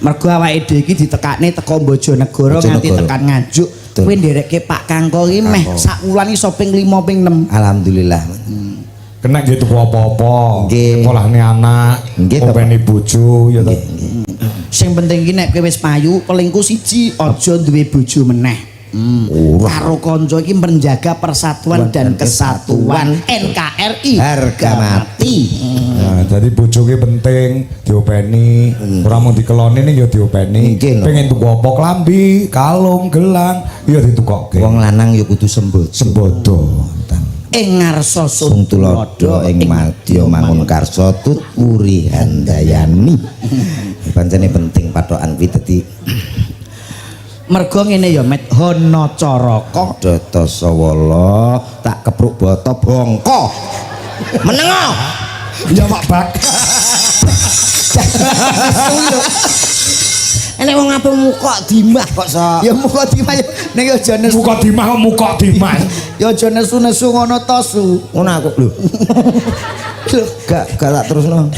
Mergo awake dhewe iki ditekakne teko Bojonegoro nganti Bojonegoro. tekan Nganjuk. Betul. Kuwi nderekke Pak Kangko iki meh Kangko. sak wulan iso ping 5 ping 6. Alhamdulillah. Kena nggih tuku apa-apa. Nggih. Sekolahne anak, Nggih, to, openi bojo ya to. Sing penting ki nek kowe wis payu, pelingku siji aja duwe bojo meneh. Ora. Karo kanca iki menjaga persatuan dan kesatuan NKRI. Harga mati. Nah, jadi bojo ki penting diopeni, ora mung dikeloni ning ya diopeni. Nggih, lho. Pengen tuku apa klambi, kalung, gelang, ya ditukokke. Wong lanang ya kudu sembodo. Sembodo. Ing ngarsa Sung tulodo ing madya mangun karsa tut wuri handayani. Pancene penting patokan kuwi dadi Mergo ngene ya Met, Hana Caraka data sawala tak kepruk boto bongko. Menengo. Ya Pak Bak. Enek wong ape muka dimah kok so. Ya muka dimah ya ning aja nesu. Muka dimah kok muka dimah. Ya aja nesu-nesu ngono to su. Ngono aku lho. Lho, Gak gak tak terusno.